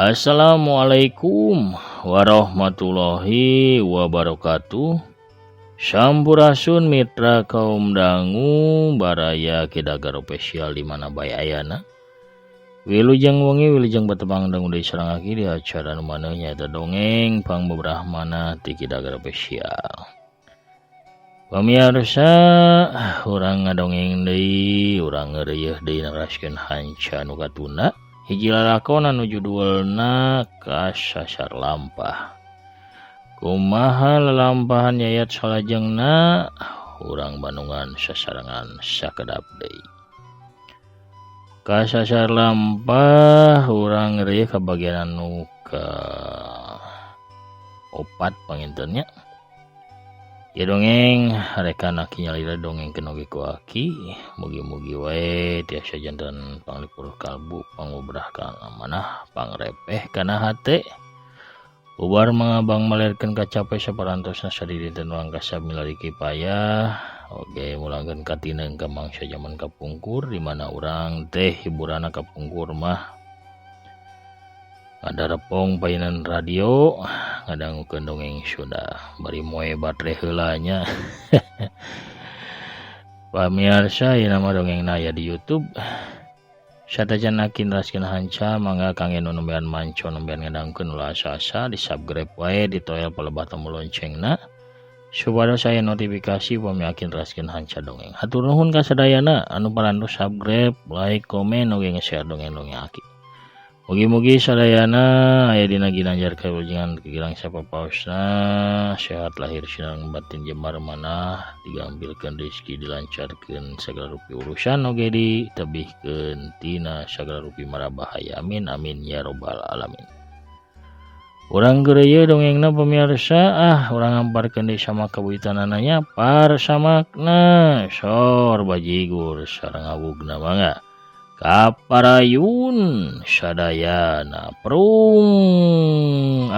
Assalamualaikum warahmatullahi wabarakatuh. Sampurasun mitra kaum dangu baraya Kidagar Official di mana bae ayana. Wilujeng wengi wilujeng betepang dangu deui sareng aki di acara nu maneuh nyaeta dongeng pangbebrahmana ti Kidagar Official. Pamiarsa urang ngadongeng deui, urang ngeureuyeuh deui naraskeun hanca nu katunda. Hiji lalakon anu judulna Kasasar Lampah. Kumaha lalampahan Yayat salajengna urang Bandungan sasarengan sakedap deui. Kasasar Lampah urang ngeureuyeuh ka bagian anu ka opat panginten nya. Ya dongeng rekan aki nyalira dongeng oge ku aki mugi-mugi wae tiasa janten panglipur kalbu pangubrah kana manah pangrepeh kana hate ubar mangabang malerkeun kacape saparantosna sadidinten wangkasa milari kipayah oge mulangkeun katineung ka mangsa jaman kapungkur di mana urang teh hiburanna kapungkur mah ngadarepong painan radio ngadangukeun dongeng Sunda bari moe batere heula nya. Pamiarsa ieu mah dongengna aya di YouTube. Satajan aki neraskeun hanca mangga kangge nu nembean manco nembean ngadangukeun ulah asa-asa di subscribe wae ditoel palebah tombol loncengna supados aya notifikasi upami aki neraskeun hanca dongeng. Hatur nuhun ka sadayana anu parantos subscribe, like, komen oge nge-share dongeng-dongeng aki. Mugi-mugi sadayana aya dina ginanjar kawilujengan kegirang sapapaosna sehat lahir sareng batin jembar manah digambilkeun rezeki dilancarkeun sagala rupi urusan oge ditebihkeun tina sagala rupi marabahaya amin amin ya robbal alamin. Urang geureuyeun dongengna pamiarsa urang ngamparkeun deui sama kabuyutanana nya parsamakna sor bajigur sareng awugna mangga. Kaparayun sadayana prung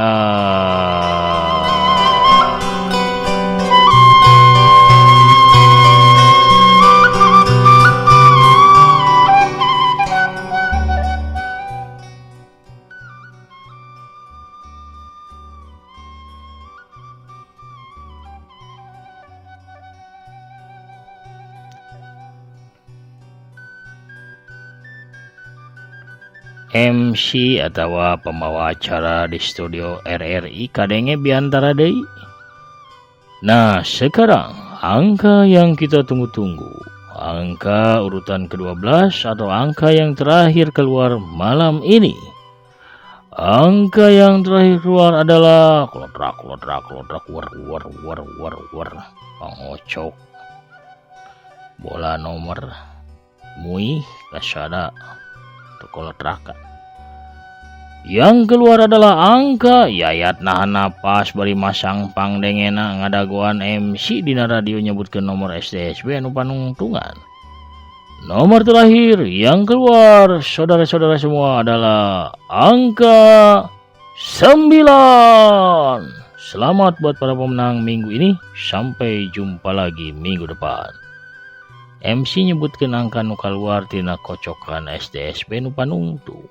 MC atau pembawa acara di studio RRI kadenge biantara deui. Nah, sekarang angka yang kita tunggu-tunggu, angka urutan ke-12 atau angka yang terakhir keluar malam ini. Angka yang terakhir keluar adalah klotrak klotrak klotrak war war war war war pangocok bola nomor mui kasada kolotraka. Yang keluar adalah angka Yayat nahan napas bari masang pangdengena ngadagoan MC dina radio nyebutkeun nomor SDSB anu panungtungan. Nomor terakhir yang keluar saudara-saudara semua adalah angka 9. Selamat buat para pemenang minggu ini. Sampai jumpa lagi minggu depan. MC nyebutkeun angka nu kaluar tina kocokan SDSB nu panungtu.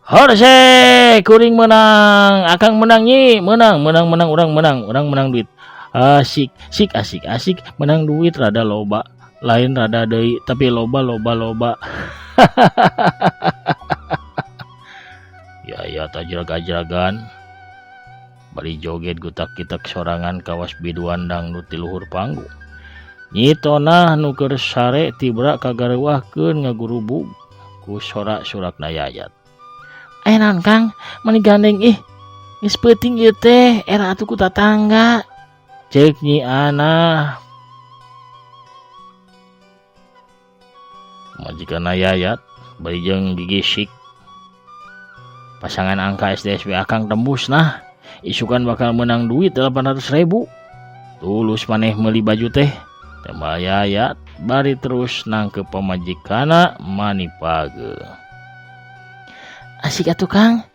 Horse kuring menang, akang menang nyi, menang, menang, menang, urang menang, urang menang duit. Asik, sik asik, asik, menang duit rada loba, lain rada deui, tapi loba loba loba. Ya ya tajrag-ajragan. Bari joget gutak-kitak sorangan kawas biduan dangdut di luhur panggung. Nyi Tonah nu keur sare tibra kagareuwahkeun ngagurubug ku sorak-sorakna Yayat. Naon Kang, mani gandeng ih. Geus peuting ieu teh, era atuh ku tatangga. Ceuk Nyi Anah. Majikanna Yayat bari jeung gigisik. Pasangan angka SDSB akang tembus nah. Isukan bakal menang duit 800.000. Tulus maneh meuli baju teh. Tembal Yayat bari terus nangkep pamajikana manipage. Asik atuh Kang,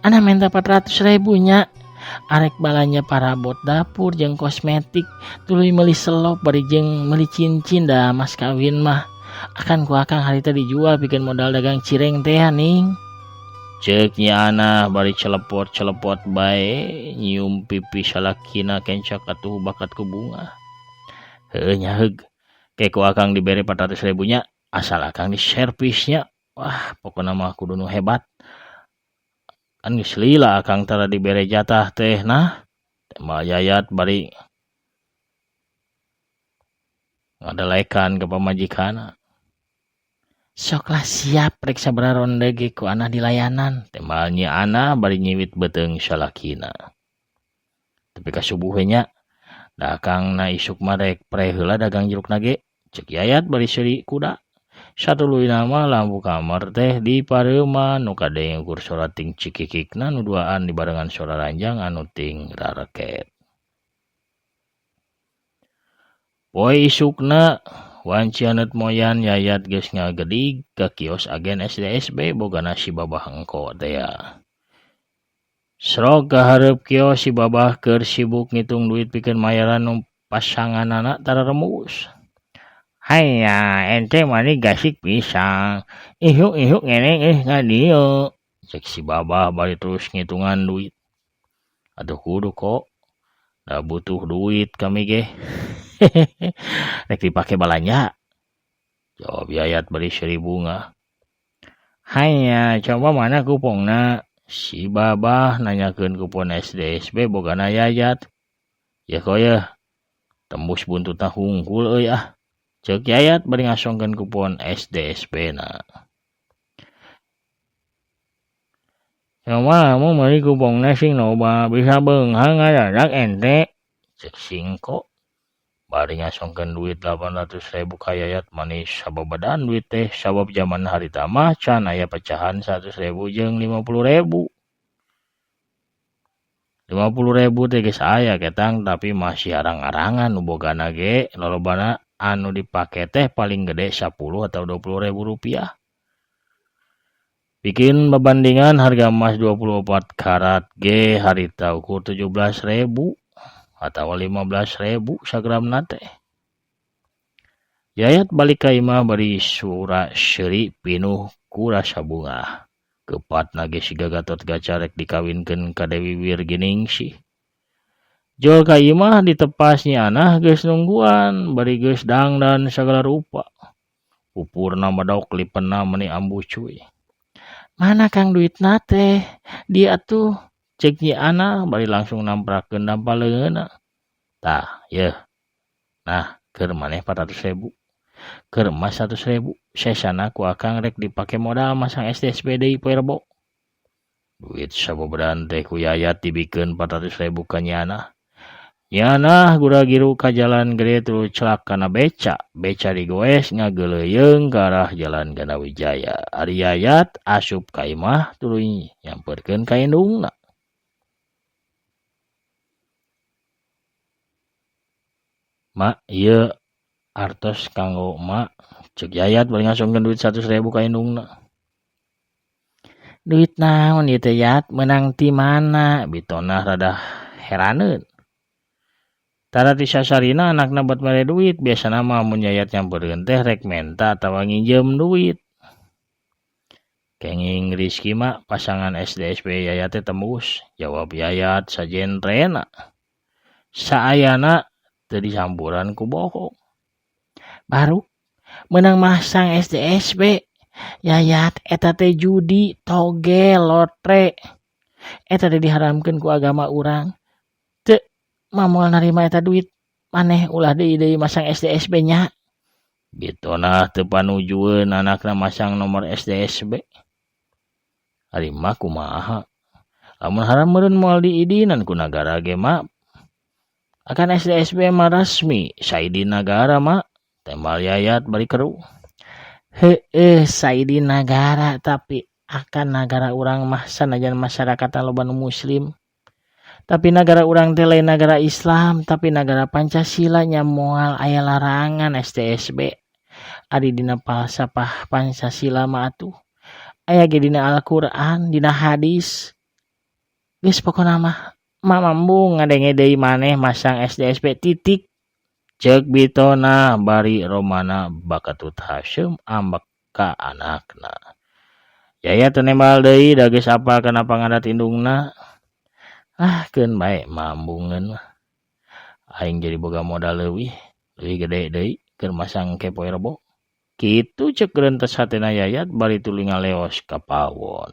ana minta 400.000 nya. Arek balanja parabot dapur jeung kosmetik, tuluy meuli selop bari jeung meuli cincin dah mas kawin mah. Akan ku akang harita dijual pikeun modal dagang cireng teh ning. Ceuk Nyi Anah bari celepot-celepot bae nyium pipi salakina kencak atuh bakat ku bunga. Heueuh nya heug. Ke ku akang dibere 400.000 nya asal akang diservis nya. Wah pokona mah kudu nu hebat. Kan geus lila akang tara dibere jatah teh nah. Tembal Yayat bari ngadelekan ka pamajikanna. Sok lah siap rek sabaraha ronde ge ku Anah dilayanan. Tembal Nyi Anah bari nyiwit beuteung salakina. Tepi ka subuh we nya. Da akangna isuk mah rek pre heula dagang jerukna ge. Ceuk Yayat bari seuri kuda. Satuluyna mah lampu kamar teh dipareuman nu kadenge ukur sora ting cikikikna nu duaan dibarengan sora ranjang anu ting rareket. Poe isukna wanci haneut moyan Yayat geus ngagedig ka kios agen SDSB bogana si Babah engko tea. Srog ka hareup kios si Babah keur sibuk ngitung duit pikeun mayaran nu pasanganana tara rembus. Haya ente mani gasik pisang. Ihuk-ihuk ngeneng euy ka dieu. Cek si Babah bari terus ngitungan duit. Atuh kudu kok. Da butuh duit kami ge. Rek dipake balanja. Jawab Yayat bari seuri bunga. Haya coba mana kupongna? Si Babah nanyakeun kupon SDSB bogana Yayat. Yeuh ko yeuh. Tembus buntutna hungkul euy ah. Ceuk Yayat bari ngasongkeun kupon SDSB na. Coba lamun meuli kupongna sing loba bisa beunghar ngadadak ente. Ceuk singko. Bari ngasongkeun duit 800.000 ka Yayat manis sababadan duit teh sabab jaman harita mah can aya pecahan 100.000 jeung 50.000. 50.000 teh geus aya ketang tapi masih arang-arangan nu bogana ge lolobana anu dipake teh paling gede 10 atau 20.000 rupiah. Bikin babandingan harga emas 24 karat ge harita ukur 17.000 atau 15.000 sagramna teh. Yayat balik ka imah bari sura seuri pinuh ku rasa bungah. Kepatna ge siga Gatot Kaca rek dikawinkeun ka Dewi Wirginingsih. Jol ka imah ditepas Nyi Anah geus nungguan bari geus dangdan sagala rupa. Pupurna medok lipenna meuni ambu cuy. Mana Kang duitna teh? Dia atuh ceuk Nyi Anah bari langsung namprakeun dampal leungeunna. Tah, yeuh. Nah, keur maneh 400.000. Keur emas 100.000. Sesana ku akang rek dipake modal masang SDSB deui poe Rebo. Duit sabobedan teh ku Yayat dibikeun 400.000 ka Nyi Anah. Nyi Anah gura-giru ka jalan gede tuluy celak kana beca. Beca digoes ngageuleuyeung ka arah jalan Ganawijaya. Ari Yayat asup ka imah tuluy nyamperkeun ka indungna. Ma, ieu artos kanggo emak. Ceuk Yayat bari ngasongkeun duit 100.000 ka indungna. Duit naon ieu teh Yat? Meunang ti mana? Bitonah rada heraneun. Tara ti sasarina anakna buat mere duit. Biasana mah mun Yayat nyamperkeun teh rek menta atawa nginjem duit. Kenging Rizky mah pasangan SDSB Yayat teh tembus. Jawab Yayat sajentrena. Saayana teu disampuran ku bohong. Baru menang masang SDSB Yayat eta teh judi togel lotre. Eta teh diharamkeun ku agama urang. Teu mamoal narima eta duit maneh ulah deui-deui masang SDSB nya. Bitonah teu panujueun anakna masang nomor SDSB. Ari mah kumaha? Lamun haram meureun moal diidinan ku nagara ge mah. Akan SDSB mah resmi saidin nagara mah. Tembal Yayat bari keruh. Heueuh saidin nagara tapi akan nagara urang mah sanajan masyarakatna loba nu muslim. Tapi nagara urang teh lain nagara Islam tapi nagara Pancasila nya moal aya larangan SDSB. Ari dina falsafah Pancasila mah atuh aya ge dina Al-Qur'an, dina hadis. Geus pokona mah mamambung ngadenge deui maneh masang SDSB titik. Ceuk bitona bari romana bakatut haseum ambek ka anakna. Yayat teu nembal deui da geus apal kana pangadat indungna. Ah keun bae mambungeun mah. Aing jadi boga modal leuwih, leuwih gede deui keur masang ke poe Rebo. Kitu ceuk rentes hatena Yayat bari tuluy ngaleos ka pawon.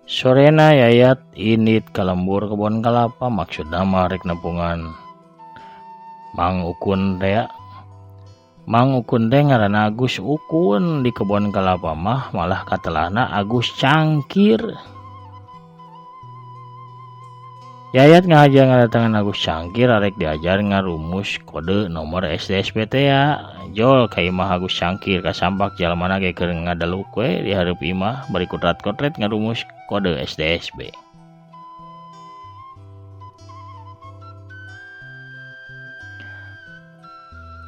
Sorena Yayat indit ka lembur kebon kalapa maksudna mah rek nepungan Mang Ukun tea. Mang Ukun teh ngaranna Agus Ukun di kebon kalapa mah malah katelahna Agus Cangkir. Yayat ngahaja ngadatangan Agus Cangkir arek diajar ngarumus kode nomor SDSB tea. Jol ka imah Agus Cangkir kasampak jalmana ge keur ngadeluk we di hareup imah bari kotrat-kotret ngarumus kode SDSB.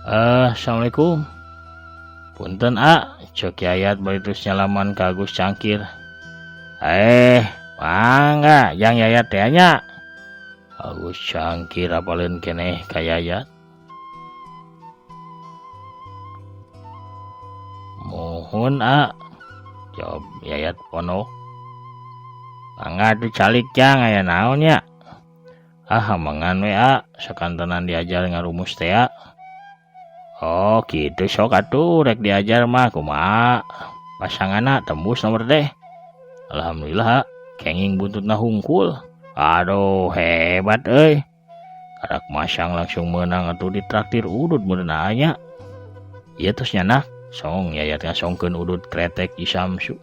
Assalamualaikum. Punten a, ceuk Yayat bari terus nyalaman ka Agus Cangkir. Mangga jang Yayat teh nya. Agus Cangkir apaleun keneh ka Yayat. Muhun a, jawab Yayat ponok. Mangga atuh calik jang aya naon nya. Ah hamangan we a, sakantenan diajar ngarumus teh a. Oh kitu sok atuh rek diajar mah kumaha. Pasanganna tembus nomor teh. Alhamdulillah kenging buntutna hungkul. Aduh hebat euy. Karak masang langsung meunang atuh ditraktir udud meureun nya. Ieu tos nyanak song Yayat ngasongkeun udud kretek di Samsu.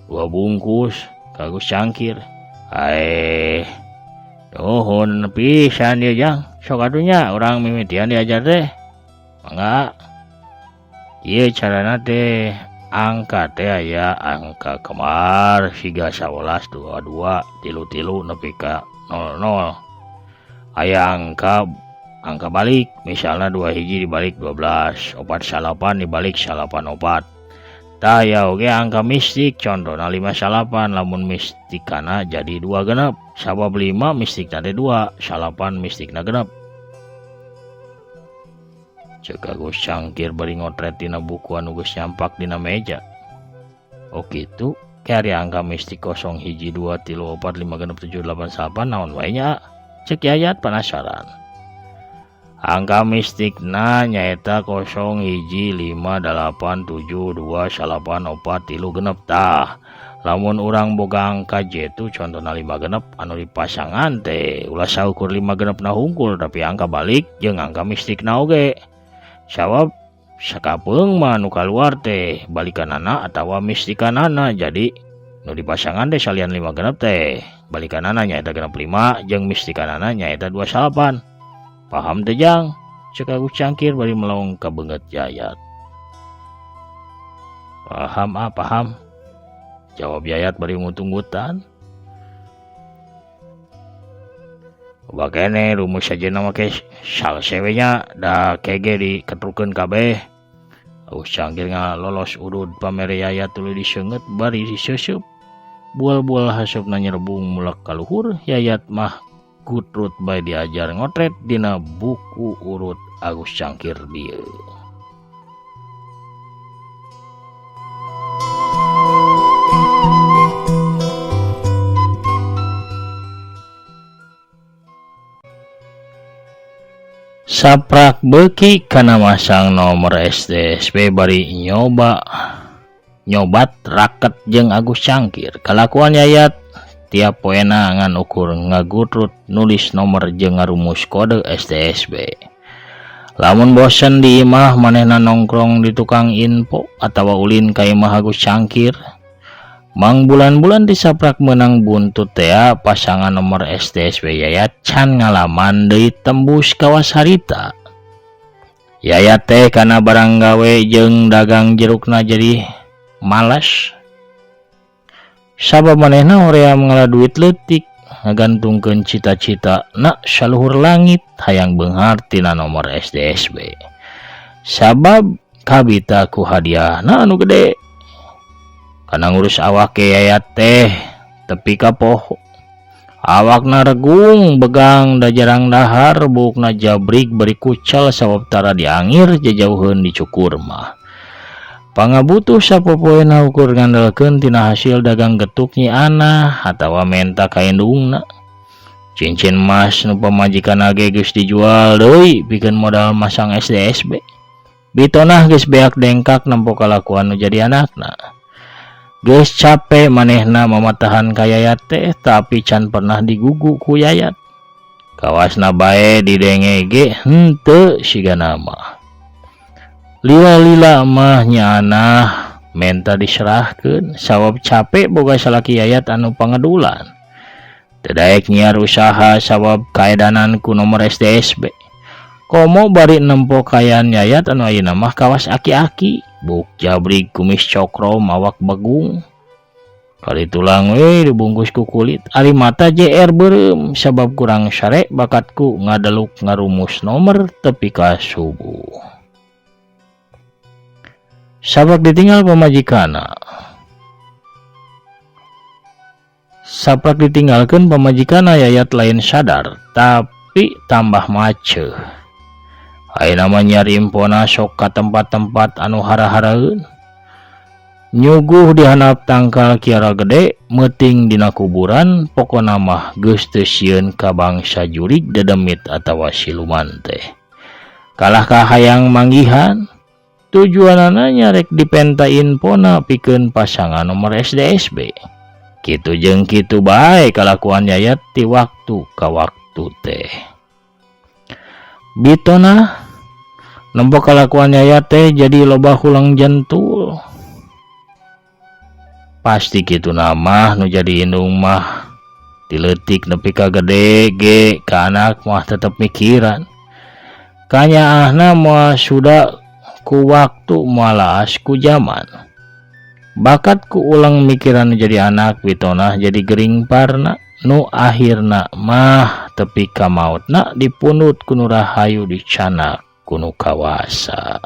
2 bungkus ka Agus Cangkir. Nuhun pisan ieu jang. Sok atuh nya urang mimitian diajar teh. Mangga. Ieu carana teh angka teh aya angka kembar siga 11 22 3 3 nepi ka 00. Aya angka balik misalna 2 hiji dibalik 12, 4 salapan dibalik salapan opat. Tah aya oge angka mistik contohna 5 salapan lamun mistikana jadi 2 genep sabab 5 mistikna teh 2, salapan mistikna genep. Ceuk Agus Cangkir bari ngotret dina buku anu geus nyampak dina meja. Oh kitu, ke ari angka mistik 0 hiji 2 3 4 5 6 7 8 9 naon wae nya? Ceuk Yayat penasaran. Angka mistikna nyaeta 0 hiji 5 8 7 2 9 4 3 6 tah. Lamun urang boga angka jitu contohna 5 genep anu dipasangan teh ulah saukur 5 genep na hungkul tapi angka balik jeung angka mistikna oge. Sabab sakapeung mah nu kaluar teh balikanana atawa mistikanana, jadi nu dipasangan teh salian 5 genep teh balikanana nyaeta genep 5 jeung mistikanana nyaeta 29. Paham teh jang? Cek Agus Cangkir bari melong ka beungeut Yayat. Paham ah, paham. Jawab Yayat bari ngutunggutan. Bakene rumus sajeuna make salse we nya da kege diketrukeun kabeh. Agus Cangkir ngalolos udud pamere Yayat tuluy diseungeut bari diseuseub. Bual-bual hasupna nyerebung mulak ka luhur, Yayat mah gutrut bae diajar ngotret dina buku urut Agus Cangkir dieu. Saprak beuki kana masang nomor SDSB bari nyobat raket jeung Agus Cangkir. Kalakuan Yayat tiap poena ngan ukur ngagutrut nulis nomor jeung ngarumus kode SDSB. Lamun bosen di imah manehna nongkrong di tukang info atawa ulin ka imah Agus Cangkir. Mangbulan-bulan disaprak menang buntut tea pasangan nomor SDSB Yayat can ngalaman deui tembus kawas harita. Yayat teh kana barang gawe jeung dagang jerukna jadi malas. Sabab manehna hoream ngala duit leutik ngagantungkeun cita-cita na saluhur langit hayang beunghar tina nomor SDSB. Sabab kabita ku hadiahna anu gede. Kana ngurus awak ke Yayat teh tepi ka poho. Awakna regung begang da jarang dahar buukna jabrig bari kucal sabab tara diangir jajauheun dicukur mah. Pangabutuh sapopoena ukur ngandalkeun tina hasil dagang getuk Nyi Anah atawa menta ka indungna. Cincin emas nu pamajikan ge geus dijual deui pikeun modal masang SDSB. Bitonah geus beak dengkak nempo kalakuan nu jadi anakna. Geus cape manehna mamatahan ka Yayat teh tapi can pernah digugu ku Yayat. Kawasna bae didenge ge henteu sigana mah. Lila-lila mah Nyi Anah menta diserahkeun sabab cape boga salaki Yayat anu pangedulan. Teu daek nyiar usaha sabab kaedanan ku nomor SDSB. Komo bari nempo kaayaan Yayat anu ayeuna mah kawas aki-aki. Buk jabrig kumis cokrom awak begung. Kali tulang we dibungkus ku kulit. Ari mata JR beureum sabab kurang sare bakatku ngadeluk ngarumus nomor tepi ka subuh. Sabab ditinggal pamajikanna. Saprak ditinggalkeun pamajikanna Yayat lain sadar tapi tambah maceuh. Ayeuna mah nyiar impona sok ka tempat-tempat anu hara-haraeun. Nyuguh di handap tangkal kiara gede, meuting dina kuburan, pokona mah geus teu sieun ka bangsa jurig dedemit atawa siluman teh. Kalah ka hayang manggihan, tujuanana nyarek dipenta infona pikeun pasangan nomor SDSB. Kitu jeung kitu bae kalakuan Yayat ti waktu ka waktu teh. Bitona nempo kalakuan Yayat teh jadi loba hulang jentul. Pasti kitu mah nu jadi indung mah ti leutik nepi ka gede ge ka anak mah tetep mikiran. Kanyaahna moal suda ku waktu moal laas ku jaman. Bakat ku ulang mikiran nu jadi anak bitonah jadi gering parna nu akhirna mah tepi ka mautna dipundut ku nu rahayu dicanak ku nu kawasa.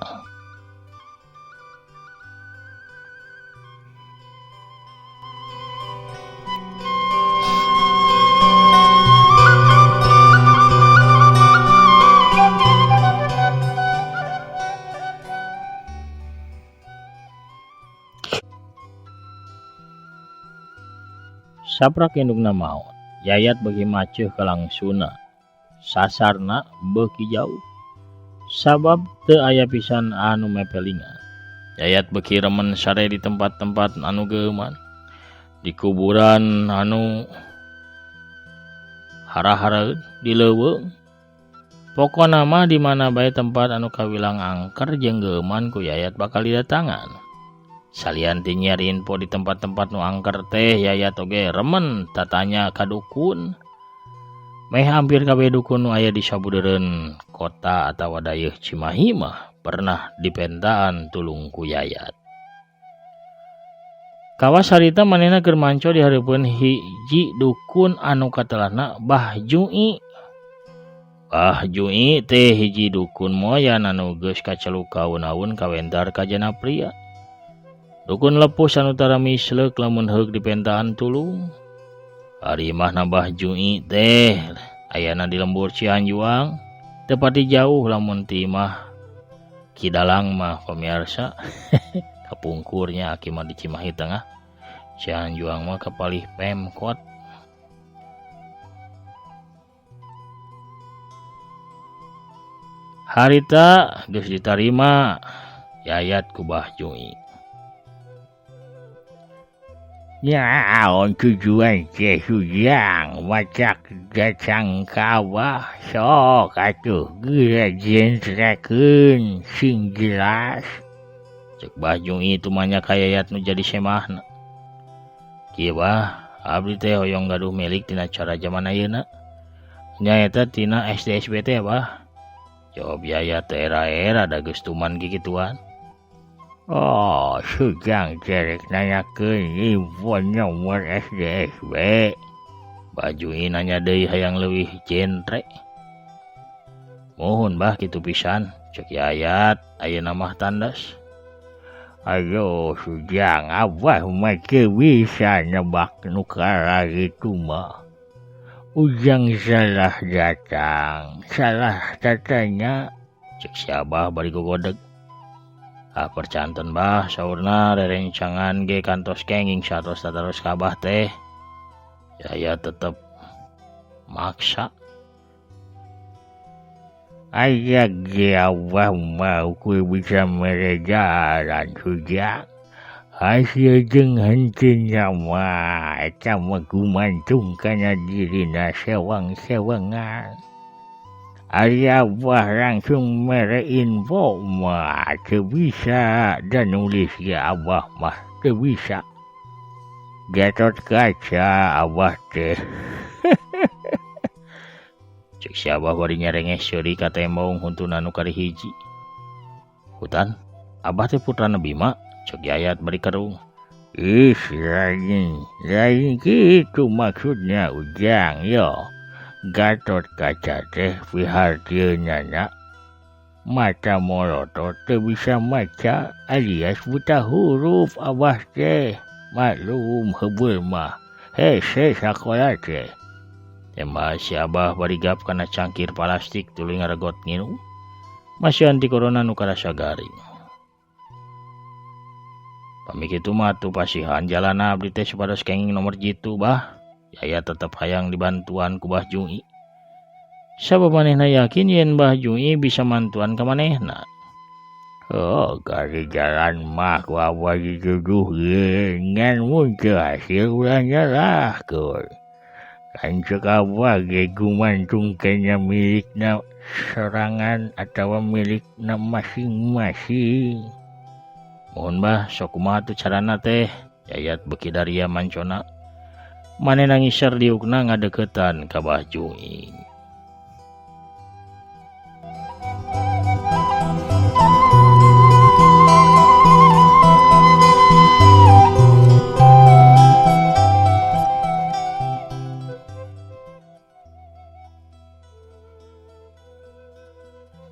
Saprak indungna maot, Yayat beuki maceuh kalangsuna, sasarna beuki jauh. Sabab teu aya pisan anu mepelingan. Yayat beuki remen sare di tempat-tempat anu geuman, di kuburan anu hara-haraeun, di leuweung. Pokona mah di mana bae tempat anu kawilang angker jeung geuman ku Yayat bakal didatangan. Salian ti nyiar info di tempat-tempat nu angker teh Yayat oge remen tatanya ka dukun. Meh hampir kabeh dukun nu aya di sabudeureun kota atawa dayeuh Cimahi mah pernah dipentaan tulung ku Yayat. Kawas harita manehna keur manco di hareupeun hiji dukun anu katelahna Bah Jui. Bah Jui teh hiji dukun moyan anu geus kaceluk kaun-aun kawentar ka jana pria. Dukun lepus anu tara misleuk lamun heuk dipentaan tulung. Ari mah Bah Jui teh ayana di lembur Cihanjuang, teu pati jauh lamun ti imah Ki Dalang mah pamirsa. Kapungkurnya aki mah di Cimahi Tengah. Cihanjuang mah kapalih Pemkot. Harita geus ditarima Yayat ku Bah Jui. Nyaon tujuan teh sujang macak datang ka abah sok atuh geura jentrekeun sing jelas. Cek Bah Jui tumanya ka Yayat nu jadi semahna. Kieu bah, abdi teh hoyong gaduh milik tina cara jaman ayeuna. Nyaeta tina SDSB teh bah. Jawab Yayat teh era-era da geus tuman kikituan. Oh, Sujang cerek nanyakeun info nomor SDSB. Bah Jui nanya deui hayang leuwih jentre. Mohon bah kitu pisan, cek Yayat ayeuna mah tandas. Ayo Sujang, abah mah teu bisa nebak nu kitu mah. Ujang salah datang, salah tatanya, cek si abah bari gogodeg. Ah percanten bah, saurna rerencangan ge kantos kenging satos tataros ka abah teh. Yaya tetep maksa. Aya ge abah mah ukur bisa mere jalan Sujang. Hasil jeung henteu mah eta mah gumantung kana dirina sewang-sewangan. Ari abah langsung mere info mah teu bisa dan nulis ge abah mah teu bisa. Gatot kaca abah teh. Cek si abah bari nyarenges seuri ka tembong huntuna nu kari hiji. Hutan, abah teh putrana Bima. Cek Yayat bari kerung. Ih, lain kitu maksudnya Ujang yo. Gatot Kaca teh pihartieunana mata molotot teu bisa maca alias buta huruf abah teh. Maklum heubeul mah hese sakola teh. Tembah si abah bari gap kana cangkir plastik tuluy ngaregot nginum. Masihan ti corona nu karasa garing. Pami kitu mah atuh pasihan jalana abdi teh supados kenging nomor jitu bah. Yaya tetep hayang dibantuan ku Bah Jui. Sabab manehna yakin yen Bah Jui bisa mantuan ka manehna. Oh, gari jalan mah ku abah dituduh ngan mun teu hasil ulah nyalahkeun. Kan ceuk abah ge gumantung kana milikna sorangan atawa milikna masing-masing. Mohon bah, sok kumaha tuh carana teh? Yayat beuki daria mancona. Manehna ngiser diukna ngadeukeutan ka Bah Jui.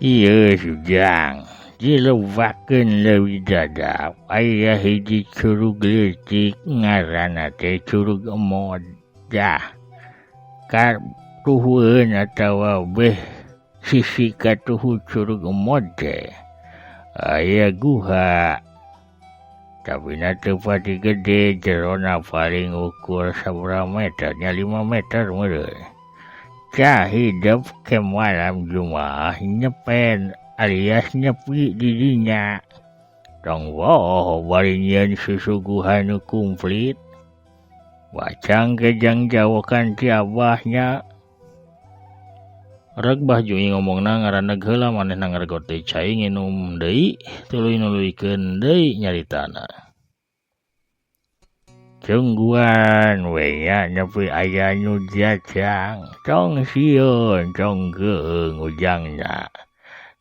Ieu Sujang, dilewakeun leuwih dadap aya hiji curug leutik ngaranna teh Curug Emod. Dah katuhueun atawa beh sisi katuhu Curug Emod teh aya guha. Tapi na teu pati gede, jerona paling ukur sabaraha meter nya 5 meter meureun. Tah hidep ke malam Jumaah nyepen alias nyepi di dinya. Tong woho bari nyieun susuguhan nu kumplit. Wacang kejang jawakan ti abahnya. Reg Bah Jui ngomongna ngaraneg heula manehna ngaregot deui cai nginum deui tuluy nuluykeun deui nyaritana. Tungguan we nya nepi aya nu jajang tong sieun tong geueung ujangna.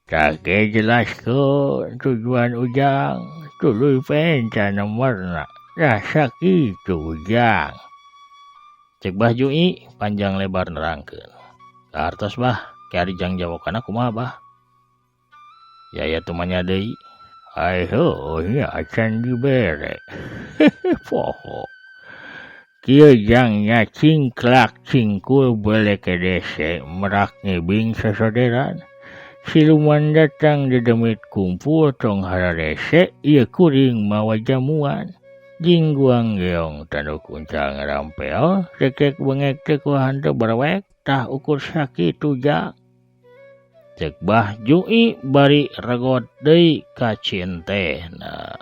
Tah ge jelaskeun tujuan ujang tuluy penta nomorna. Dah sakitu ujang. Cek Bah Jui panjang lebar nerangkeun. Kahartos bah, ke ari jang jawokana kumaha bah? Yaya tumanya deui. Ai heueuh nya acan dibere. Poho. Kieu jang nya cingklak cingkul belekedese merak ngibing sasoderan. Siluman datang dedemit kumpul tong hararese ieu kuring mawa jamuan. Jingguang geong tanduk uncal ngarampel rekek bengek teh kuahan teh barewek tah ukur sakitu jang. Cek Bah Jui bari regot deui ka cintehna.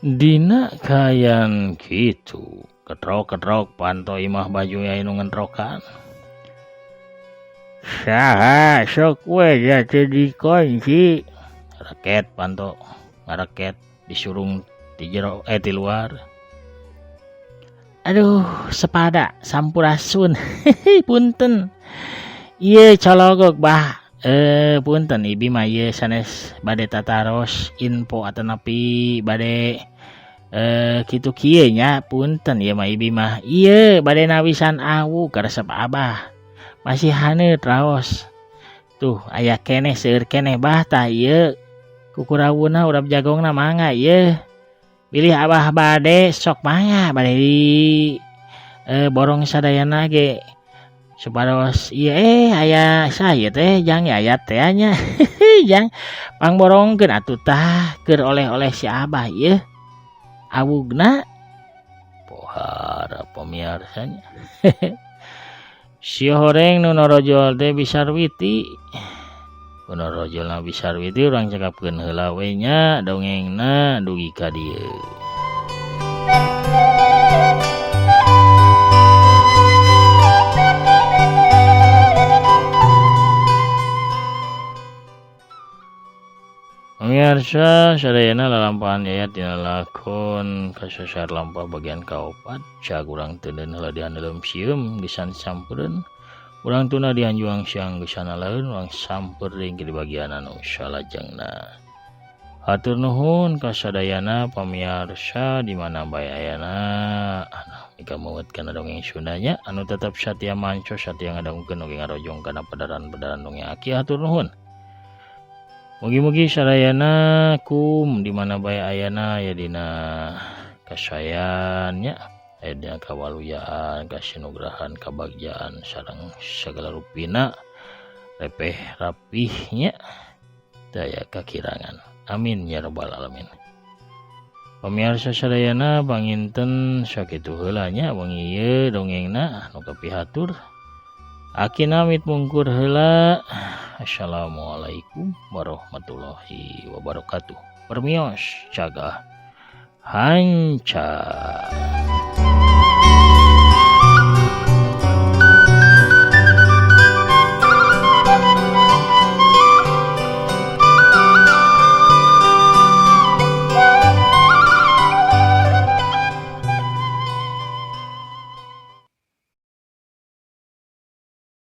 Dina kayan kitu ketrok-ketrok panto imah Bah Jui anu ngentrokan. Saha sok we jatuh dikunci. Raket panto. Ngareket disurung di jero di luar. Aduh, sepada sampurasun. Punten. Ieu cologok bah. Punten ibi mah ieu sanes bade tataros info atanapi bade kitu kieu nya, punten ieu mah ibi mah. Ieu bade nawisan awu karesep abah. Masih haneut raos. Tuh aya keneh seueur keneh bah tah ieu. Kukurawuna urap jagongna mangga ieu. Bilih abah bade sok mangga bade di borong sadayana ge supados ieu aya saha teh jang yayat teh nya. Jang pangborongkeun atuh tah keur oleh-oleh si abah ieu. Awugna pohara pamiarsa nya. Si horeng nu norojol teh Bisarwiti. Nu norojolna Bisarwiti urang cekapkeun heula we nya dongengna dugi ka dieu. Pemirsa sadayana lalampahan Yayat dina lakon Kasasar Lampah bagian kaopat cag urang teuneun heula dihandelem sieum geusan sampereun urang tuna dihanjuang siang geusan laeun urang samper deui di bagian anu salajengna. Hatur nuhun ka sadayana pamiarsa di mana bae ayana mika meueut kana dongeng Sundanya anu tetep satia manco satia ngadangukeun oge ngarojong kana pedaran-pedaran dongeng aki hatur nuhun. Mugi-mugi sadayana kum di mana bae ayana ya dina kasayan nya aya dina kawaluyaan kasinugrahan kabagjaan sareng sagala rupina repeh rapih nya daya kakirangan. Amin ya rabbal alamin. Pamiarsa sadayana panginten sakitu heula nya wengi ieu dongengna nu kapihatur. Aki namit mungkur heula. Assalamualaikum warahmatullahi wabarakatuh. Permios cagah hanca.